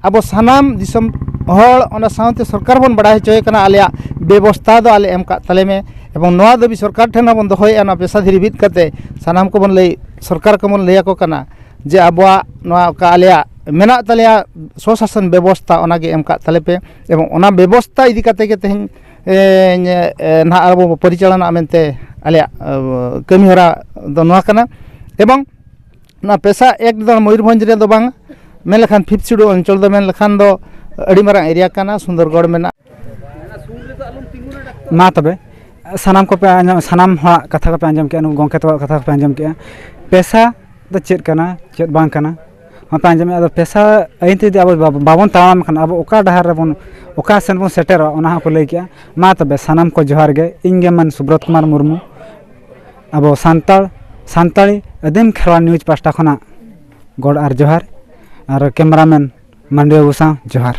ᱟᱵᱚ ᱥᱟᱱᱟᱢ ᱫᱤᱥᱚᱢ ᱦᱚᱲ, ᱚᱱᱟ ᱥᱟᱶᱛᱮ ᱥᱚᱨᱠᱟᱨ ᱵᱚᱱ ᱵᱟᱲᱟᱭ ᱦᱚᱪᱚᱭᱮ ᱠᱟᱱᱟ, ᱟᱞᱮᱭᱟᱜ ᱵᱮᱵᱚᱥᱛᱷᱟ ᱫᱚ ᱟᱞᱮ ᱮᱢ ᱠᱟᱜ ᱛᱟᱞᱮ ᱢᱮ᱾ ᱮᱵᱚᱝ ᱱᱚᱣᱟ ᱫᱟᱹᱵᱤ ᱥᱚᱨᱠᱟᱨ ᱴᱷᱮᱱ ᱦᱚᱸᱵᱚᱱ ᱫᱚᱦᱚᱭᱮᱫᱼᱟ, ᱱᱚᱣᱟ ᱯᱮᱥᱟ ᱫᱷᱤᱨᱤ ᱵᱤᱫ ᱠᱟᱛᱮ ᱥᱟᱱᱟᱢ ᱠᱚᱵᱚᱱ ᱞᱟᱹᱭ, ᱥᱚᱨᱠᱟᱨ ᱠᱚᱵᱚᱱ ᱞᱟᱹᱭ ᱟᱠᱚ ᱠᱟᱱᱟ ᱡᱮ ᱟᱵᱚᱣᱟᱜ ᱱᱚᱣᱟ ᱚᱠᱟ ᱟᱞᱮᱭᱟᱜ ᱢᱮᱱᱟᱜ ᱛᱟᱞᱮᱭᱟ ᱥᱚᱥᱟᱥᱚᱱ ᱵᱮᱵᱚᱥᱛᱷᱟ, ᱚᱱᱟᱜᱮ ᱮᱢ ᱠᱟᱜ ᱛᱟᱞᱮ ᱯᱮ᱾ ᱮᱵᱚᱝ ᱚᱱᱟ ᱵᱮᱵᱚᱥᱛᱷᱟ ᱤᱫᱤ ᱠᱟᱛᱮ ᱜᱮ ᱛᱮᱦᱮᱧ ᱮ, ᱮ, ᱱᱟᱦᱟᱜ ᱟᱵᱚ ᱵᱚ ᱯᱚᱨᱤᱪᱟᱞᱚᱱᱟ ᱢᱮᱱᱛᱮ ᱟᱞᱮᱭᱟᱜ, ᱮ, ᱠᱟᱹᱢᱤᱦᱚᱨᱟ ᱫᱚ ᱱᱚᱣᱟ ᱠᱟᱱᱟ᱾ ᱮᱵᱚᱝ ᱱᱚᱣᱟ ᱯᱮᱥᱟ ᱮᱠ ᱫᱚ ᱢᱚᱭᱩᱨᱵᱷᱚᱸᱡᱽ ᱨᱮᱫᱚ ᱵᱟᱝ, ᱢᱮᱱ ᱞᱮᱠᱷᱟᱱ ᱯᱷᱤᱯᱛᱷ ᱥᱤᱰᱩᱞ ᱚᱧᱪᱚᱞ ᱫᱚ ᱢᱮᱱ ᱞᱮᱠᱷᱟᱱ ᱫᱚ ᱟᱹᱰᱤ ᱢᱟᱨᱟᱝ ᱮᱨᱤᱭᱟ ᱠᱟᱱᱟ, ᱥᱩᱱᱫᱚᱨᱜᱚᱲ ᱢᱮᱱᱟᱜᱼᱟ᱾ ᱢᱟ ᱛᱚᱵᱮ, ᱥᱟᱱᱟᱢ ᱠᱚᱯᱮ ᱟᱸᱡᱚᱢ, ᱥᱟᱱᱟᱢ ᱦᱚᱲᱟᱜ ᱠᱟᱛᱷᱟ ᱠᱚᱯᱮ ᱟᱸᱡᱚᱢ ᱠᱮᱜᱼᱟ, ᱱᱩᱠᱩ ᱜᱚᱢᱠᱮ ᱛᱟᱠᱚᱣᱟᱜ ᱠᱟᱛᱷᱟ ᱠᱚᱯᱮ ᱟᱸᱡᱚᱢ ᱠᱮᱜᱼᱟ᱾ ᱯᱮᱥᱟ ᱫᱚ ᱪᱮᱫ ᱠᱟᱱᱟ, ᱪᱮᱫ ᱵᱟᱝ ᱠᱟᱱᱟ, ᱢᱟᱯᱮ ᱟᱸᱡᱚᱢᱮᱫᱼᱟ᱾ ᱟᱫᱚ ᱯᱮᱥᱟ ᱟᱹᱭᱤᱱ ᱛᱮ ᱡᱩᱫᱤ ᱟᱵᱚ ᱵᱟᱵ-, ᱵᱟᱵᱚᱱ ᱛᱟᱲᱟᱢ ᱠᱷᱟᱱ ᱟᱵᱚ ᱚᱠᱟ ᱰᱟᱦᱟᱨ ᱨᱮᱵᱚᱱ, ᱚᱠᱟ ᱥᱮᱱ ᱵᱚᱱ ᱥᱮᱴᱮᱨᱚᱜᱼᱟ, ᱚᱱᱟ ᱦᱚᱸᱠᱚ ᱞᱟᱹᱭ ᱠᱮᱜᱼᱟ᱾ ᱢᱟ ᱛᱚᱵᱮ ᱥᱟᱱᱟᱢ ᱠᱚ ᱡᱚᱦᱟᱨ ᱜᱮ, ᱤᱧ ᱜᱮ ᱢᱟᱱ ᱥᱩᱵᱨᱚᱛ ᱠᱩᱢᱟᱨ ᱢᱩᱨᱢᱩ, ᱟᱵᱚ ᱥᱟᱱᱛᱟᱲ, ᱥᱟᱱᱛᱟᱲᱤ ᱟᱹᱫᱤᱢ ᱠᱷᱮᱨᱣᱟᱲ ᱱᱤᱭᱩᱡᱽ ᱯᱟᱥᱴᱟ ᱠᱷᱚᱱᱟᱜ ᱜᱚᱰ ᱟᱨ ᱡᱚᱦᱟᱨ, ᱟᱨ ᱠᱮᱢᱮᱨᱟᱢᱮᱱ ᱢᱟᱱᱰᱤ ᱵᱟᱹᱵᱩ ᱥᱟᱶ ᱡᱚᱦᱟᱨ᱾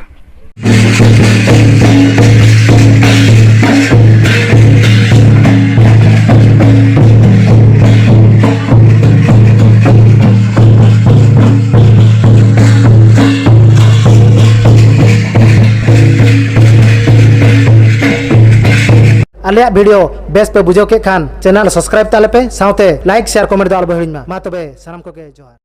ᱟᱞᱮᱭᱟᱜ video ᱵᱮᱥ ᱯᱮ ᱵᱩᱡᱷᱟᱹᱣ ᱠᱮᱫ ᱠᱷᱟᱱ channel subscribe ᱛᱟᱞᱮ ᱯᱮ, ᱥᱟᱶᱛᱮ like, share, comment ᱫᱚ ᱟᱞᱚ ᱯᱮ ᱦᱤᱲᱤᱧ ᱢᱟ᱾ ᱢᱟ ᱛᱚᱵᱮ ᱥᱟᱱᱟᱢ ᱠᱚᱜᱮ ᱡᱚᱦᱟᱨ᱾